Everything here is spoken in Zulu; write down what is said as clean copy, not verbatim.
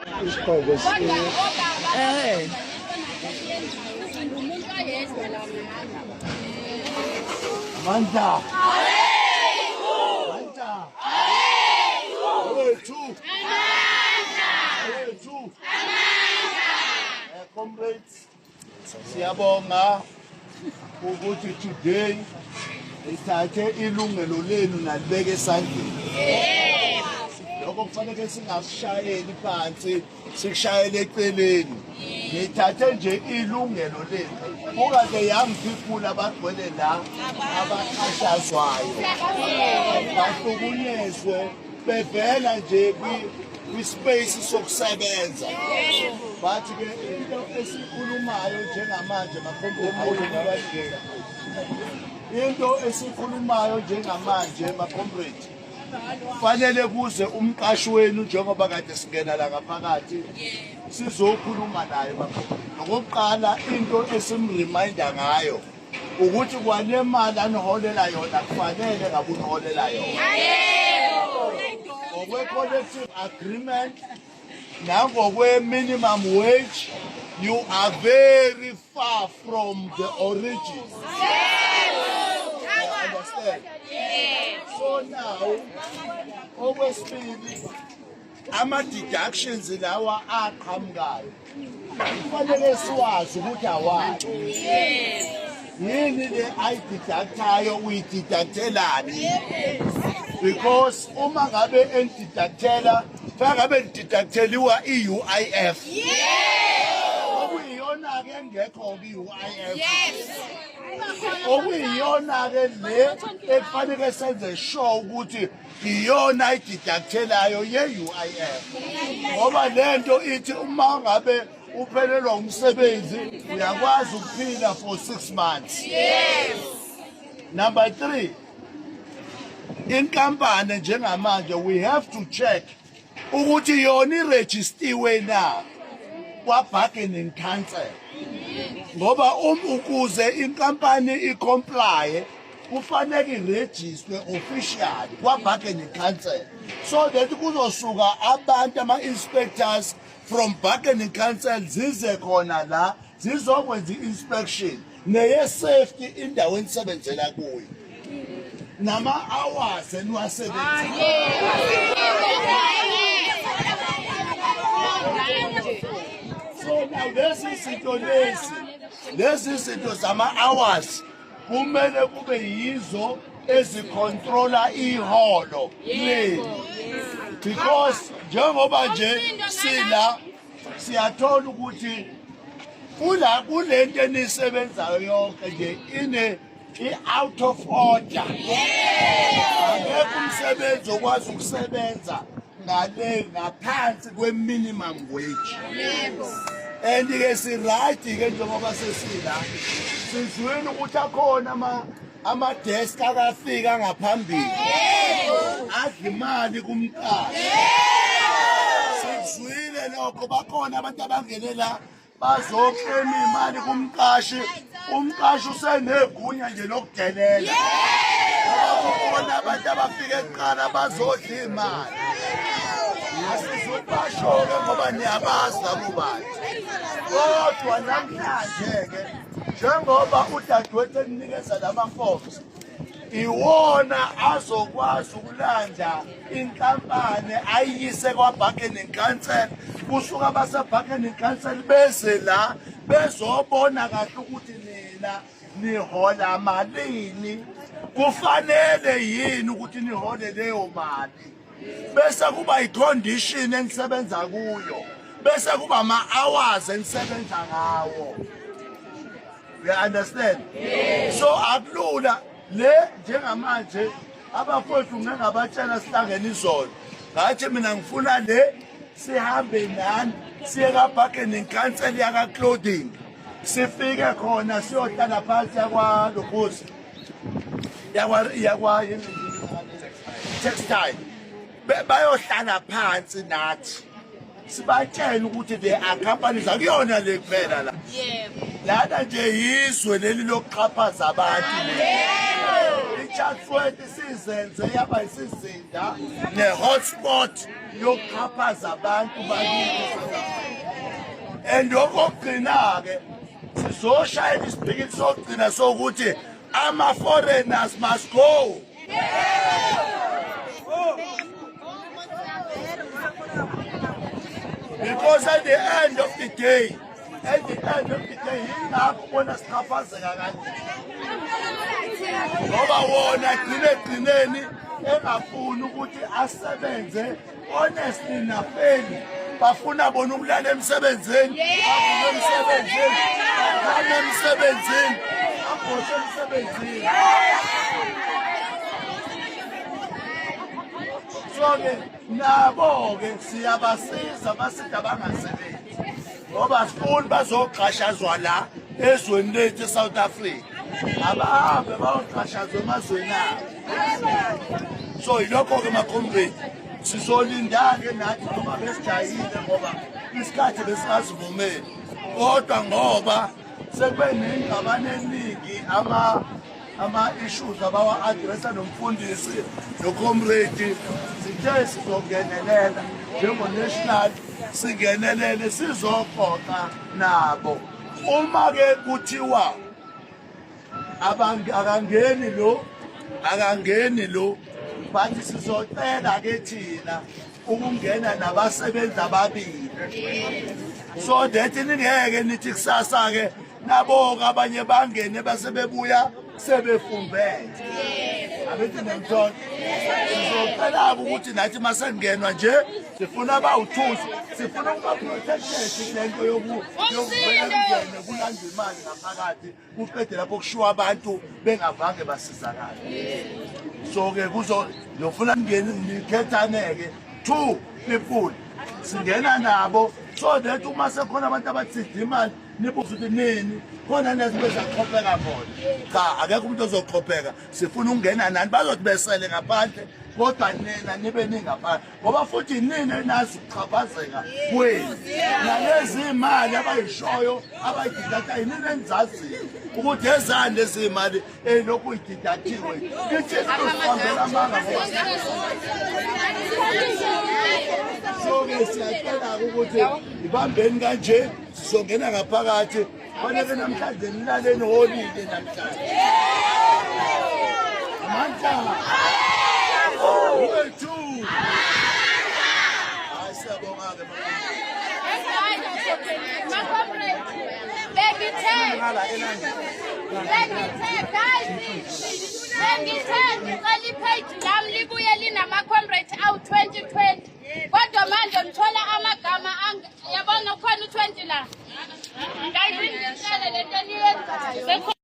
Isigqoko Eh. Amandla. Amandla. Wethu. Amandla. Wethu. Amandla. Comrades, siyabonga ukuthi today nithathe ilungelo lenu nalibeka esandleni. Lokho kufanele singakushayeli phansi, sikushayele eceleni. Nithathe nje ilungelo lenu. Buka the young people abagcwele la abaxhashazwayo. Bahlukunyezwe bevela nje kwi-space sokusebenza. But ke into esikhulumayo njengamanje, ma-comrade, into esikhulumayo njengamanje, ma-comrade, fanele kuze umqashi wenu njengoba kade singena la ngaphakathi sizokhuluma naye, ma-comrade. Okokuqala, into esim-reminda ngayo ukuthi kwale mali aniholela yona kufanele ngabe uniholela yona ngokwe-collective agreement nangokwe-minimum wage. You are very far from the origin. You understand? So now, okwesibili, ama-deductions lawa aqhamukayo kufanele siwazi ukuthi awayo yini le ayi-deductayo, uyi-deductelani, because uma ngabe eni-deductela, fanele ngabe ni-deducteliwa i-UIF, okuyiyona-ke engekho-ke i-UIF, okuyiyona-ke le ekufanele senze sure ukuthi iyona i-deductelayo ye-UIF, ngoba lento ithi uma ngabe uphelelwa umsebenzi uyakwazi ukuphila for 6 months. Number 3, inkampani njengamanje we have to check ukuthi yona i-registiwe na kwa-bargaining council, ngoba ukuze inkampani i-comply kufanele i-registwe officially kwa-bargaining council so that kuzosuka abantu, ama-inspectors from bargaining council, zize khona la zizokwenza i-inspection neye-safety indawo enisebenzela kuyo nama-hours eniwasebenzela. So now lezi zinto zama-hours kumele kube yizo ezi-controla iholo leli, because njengoba nje sila siyathola ukuthi kula kulento enisebenzayo yonke nje ine i-out of order. Akekho umsebenzi okwazi ukusebenza ngale ngaphansi kwe-minimum wage. And ke si-right ke njengoba sesila sizwile ukuthi akhona ama-desk akafika ngaphambili adla imali kumqashi. Sikuzwile lokho, bakhona abantu abangene la bazo-claima imali kumqashi. Umqashi usenegunya nje lokudelela ngoba kukhona abantu abafike kuqala bazodla imali. Asizubasho-ke ngoba niyabazi labo bantu, kodwa namhlanje-ke njengoba udadewethu ekunikeza lama-forms, iwona azokwazi ukulanda inkampani ayiyise kwa-bargaining council. Kusuka abase-bargaining council beze la bezobona kahle ukuthi nina nihola malini, kufanele yini ukuthi nihole leyo mali, bese kuba i-condition enisebenza kuyo, bese kuba ama-hours enisebenza ngawo. You understand? So akulula le njengamanje. Abafowethu ngeke ngabatshela, sihlangene izolo, ngathi mina ngifuna le sihambe nani siye ka-bargaining council yaka-clothing, sifike khona siyohlala phansi yakwalokhuzi yakwa textile. Bayohlala phansi nathi sibatshele ukuthi there are companies, akuyona le kuphela la. Lana nje yizwe leli lokuxhaphaza abantu leli. IChatsworth sizenze yaba isizinda ne-hotspot yokuxhaphaza abantu bakithi. And okokugcina-ke sizoshayela isipikili sokugcina sokuthi ama-foreigners must go. Because at the end of the day, at the end of the day, yingakho ubona sichaphazeka kanje. Ngoba wona agcine egcineni engafuni ukuthi asebenze honestly nafairly. Bafuna bona ukulala emsebenzini, bavuke emsebenzini, bakhame emsebenzini, abhoshe emsebenzini. So-ke nabo-ke siyabasiza basithi abangasebenzi ngoba sifuni bazoxhashazwa la ezweni lethu eSouth Africa. Abahambe bayoxhashazwa emazweni abo. So yilokho-ke makhomredi, sizolinda-ke nathi noma besijahile ngoba isikhathi besingazivumeli, kodwa ngoba sekube nengxabano eningi ama-issues abawa-adressa nomfundisi nocomrade, sithe sizongenelela njengo-national, singenelele sizoxoxa nabo. Uma-ke kuthiwa akangeni lo, akangeni lo, but sizocela ke thina ukungena nabasebenzi ababili so that ningeke nithi kusasa ke nabo abanye bangene base bebuya sebefumbethe. Abethi nemthola sizocela ukuthi nathi masengenwa nje sifuna abawu-two, sifuna ukuba protected kule nto yokuvela kungene kulandwa imali ngaphakathi, kuqede lapho kushiwa abantu bengavange basizakale. So-ke kuzo ngiyofuna nikhethane-ke two people singena nabo so that uma sekhona abantu abathida imali nibuze ukuthi nini khona nezinto bezaxhopheka khona. Cha, akekho umuntu ozoxhopheka, sifuna ukungena nani. Bazothi besele ngaphandle kodwa nina nibe ningaphandle ngoba futhi nini enazi ukuchaphazeka kwenu nalezi imali abayishoyo abayididatha, yinini enizaziyo ukuthi ezani lezi imali elokhu ididathiwe. Ithi sizihambela amanga ngoba so-ke siyacela-ke ukuthi ibambeni kanje, sizongena ngaphakathi. Fanele namhlanje nilaleni holide namhlanje. Amandla wethu. Hayi, siyabonga-ke. Bengithe ngicela ipage lami libuye linama-comrade awu-2020, kodwa manje ngithola amagama yabona khona u-20 la. Guys, ngicela lento eniyenzayo.